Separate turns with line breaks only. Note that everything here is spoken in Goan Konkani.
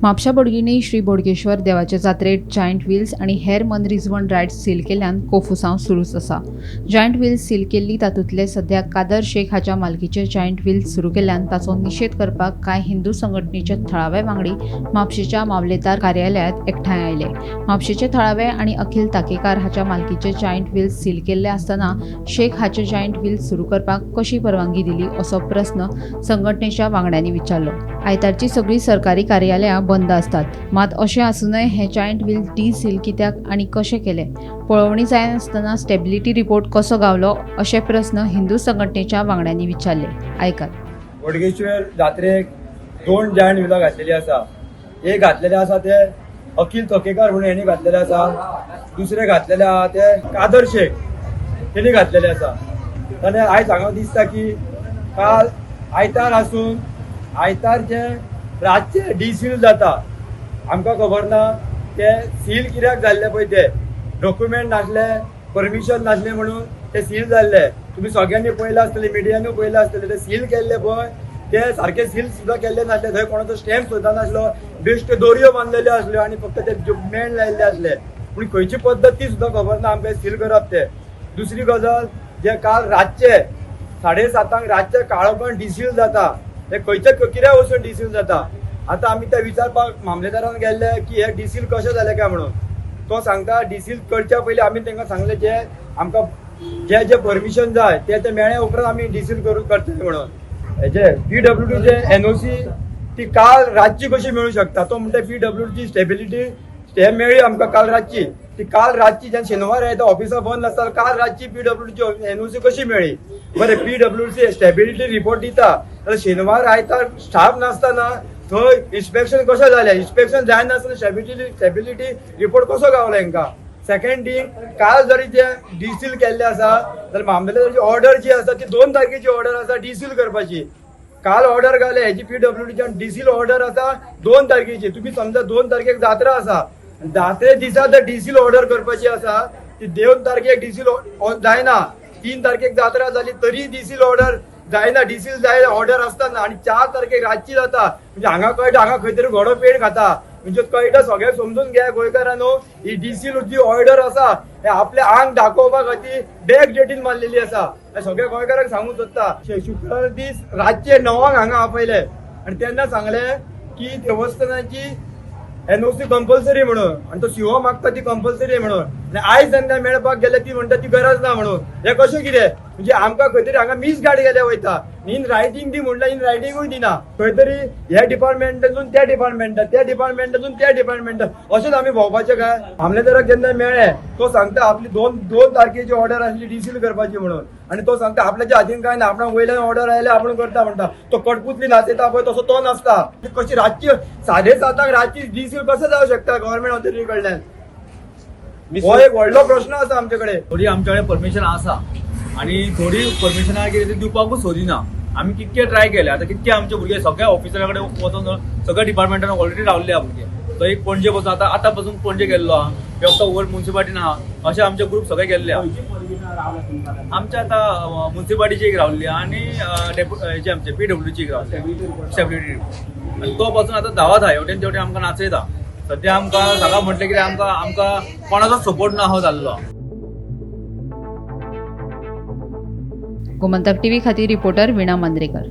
म्हापशा बोडगिणी श्री बोडगेश्वर देवाचे जात्रेत जायंट व्हील्स आनी हेर मनरिजवण रायड्स सील केल्ल्यान कोफुसांव सुरूच आसा. जायंट व्हील्स सील केल्ली तातूंतले सध्या कादर शेख हाच्या मालकीचे जायंट व्हील्स सुरू केल्ल्यान ताचो निशेध करपाक कांय हिंदू संघटनेचे थळावे वांगडी म्हापशेच्या मामलेदार कार्यालयांत एकठांय आयले. म्हापशेचे थळावे आनी अखिल ताकेकार हाच्या मालकीचे जायंट व्हील्स सील केल्ले आसतना शेख हाचे जायंट व्हील्स सुरू करपाक कशी परवानगी दिली असो प्रस्न संघटनेच्या वांगड्यांनी विचारलो. आयतारची सगळीं सरकारी कार्यालयां बंद आसतात, मात अशें आसूनय हे जायंट व्हील डी सील कित्याक आनी कशें केले, पळोवणी जायनासतना स्टेबिलिटी रिपोर्ट कसो गावलो अशे प्रस्न हिंदू संघटनेच्या वांगड्यांनी विचारले. आयकात.
बोडगेश्वर जात्रेक दोन जायंट व्हिलां घातलेली आसा. एक घातलेले आसा ते अखिल तोकेकर म्हणून हेणी घातलेले आसा, दुसरे घातलेले आहा ते कादर शेख तेणी घातलेले आसा. जाल्यार आयज हांगा दिसता की काल आयतार आसून आयतार जे रातचे डिसील जाता, आमकां खबर ना ते सील कित्याक जाल्ले पळय, ते डॉक्युमेंट नासले, परमिशन नासलें म्हणून ते सील जाल्ले. तुमी सगळ्यांनी पळयलां आसतलें, मिडियानूय पळयलां आसतलें. ते सील केल्ले पळय ते सारके सील सुद्दां केल्ले नासले, थंय कोणाचो स्टॅम्प सुद्दां नासलो, बेश्ट्यो दोरयो बांदलेल्यो आसल्यो आनी फक्त ते मेण लायिल्ले आसले. पूण खंयची पद्दत ती सुद्दां खबर ना आमकां सील करप ते. दुसरी गजाल, जे काल रातचे 7:30 रातचे काळोखान डिसील जाता, हे खंयचे कित्याक वचून डिसील जाता? आतां आमी त्या विचारपाक मामलेदारान गेल्ले की हे डिसील कशें जालें काय म्हणून. तो सांगता डिसील करच्या पयलीं आमी तांकां सांगलें जे आमकां जे जे परमिशन जाय ते ते मेळ्ळे उपरांत आमी डिसील करतले म्हणून. हेजे पीडब्ल्यूडीचे एनओसी ती काल रातची कशी मेळूं शकता? तो म्हणटा पीडब्ल्यूडीची स्टेबिलिटी हे मेळ्ळी आमकां काल रातची. ती काल रातची जेन्ना शेनवार येता ऑफिसां बंद आसता, काल रातची पीडब्ल्यूडीची एनओसी कशी मेळ्ळी? बरें, पीडब्ल्यूडीची स्टेबिलिटी रिपोर्ट दिता जाल्यार शेनवार आयतार स्टाफ नासतना थंय इन्स्पेक्शन कशें जालें? इन्स्पेक्शन जायनासतना स्टेबिलिटी रिपोर्ट कसो गावलो हेंकां? सेकंड थिंग, काल जरी ते डिसील केल्ले आसा जाल्यार मामलेदाराची ऑर्डर जी आसा ती 2 तारखेची ऑर्डर आसा डिसील करपाची. काल ऑर्डर घाले हेजी पीडब्ल्यूडीची डिसील ऑर्डर आसा 2 तारखेची. तुमी समजा 2 तारखेक जात्रा आसा, जात्रे दिसा जर डिसील ऑर्डर करपाची आसा ती 2 तारखेक डिसील जायना, 3 तारखेक जात्रा जाली तरी डिसील ऑर्डर जायना, डिसील जाय ऑर्डर आसतना आनी 4 तारखेक रातची जाता म्हणजे हांगा कळटा हांगा खंय तरी घोडो पेड खाता. म्हणजे कळटा सगळ्यांक समजून घे गोंयकारांनो, ही डिसील जी ऑर्डर आसा हे आपले आंग दाखोवपा खातीर बॅक डेटीन मारलेली आसा. हे सगळ्या गोंयकारांक सांगूंक सोदता. शुक्रार दीस रातचे 9 हांगा आपयले आनी तेन्ना सांगले की देवस्थानाची एनओसी कंपल्सरी म्हणून आनी तो सीओ मागता ती कंपल्सरी म्हणून. आनी आयज जेन्ना मेळपाक गेले ती म्हणटा ती गरज ना म्हणून. हे कशें कितें? म्हणजे आमकां खंय तरी हांगा मिसगायड केले वयता. इन रायटींग दी म्हणल्यार इन रायटिंगूय दिना. खंय तरी ह्या डिपार्टमेंटातून त्या डिपार्टमेंटात, त्या डिपार्टमेंटातून त्या डिपार्टमेंटात, अशेंच आमी भोंवपाचें काय? मामलेदाराक जेन्ना मेळ्ळे तो सांगता आपली 2 तारखेची ऑर्डर आसली डिसील करपाची म्हणून. आनी तो सांगता आपल्याच्या हातीन काय ना, आपणाक वयल्यान ऑर्डर आयले आपूण करता म्हणटा. तो कटपुतली नाचयता पळय तसो तो नाचता. कशी रातची 7:30 रातची डिसील कसं जावं शकता गव्हर्मेंट ऑथॉरिटी कडल्यान? हो एक व्हडलो प्रश्न आसा आमचे कडेन.
थोडी आमच्या कडेन परमिशन आसा आनी थोडी परमिशनां कितें ते दिवपाकूच सोदिना. आमी कितके ट्राय केले, आतां कितके आमचे भुरगे सगळ्या ऑफिसरा कडेन वचोन सगळ्या डिपार्टमेंटान ऑलरेडी रावल्ले आहा भुरगे. तो एक पणजे बसून आतां आतां पासून पणजे गेल्लो आहा, एकटो वयर मुन्सिपालिटीन आहा, अशे आमचे ग्रूप सगळे गेल्ले आहा. आमचे आतां मुन्सिपालिटीची एक रावल्ली आहा आनी हेची आमचे पीडब्ल्यूची एक रावल्ली स्टेबिलिटी. आनी तो पासून आतां धांवत आहा हेवटेन तेवटेन आमकां नाचयता. सद्या आमकां सगळं म्हटलें कितें आमकां आमकां कोणाचोच सपोर्ट ना हो जाल्लो.
गोमंतक टीव्ही खातीर रिपोर्टर वीणा मांद्रेकर.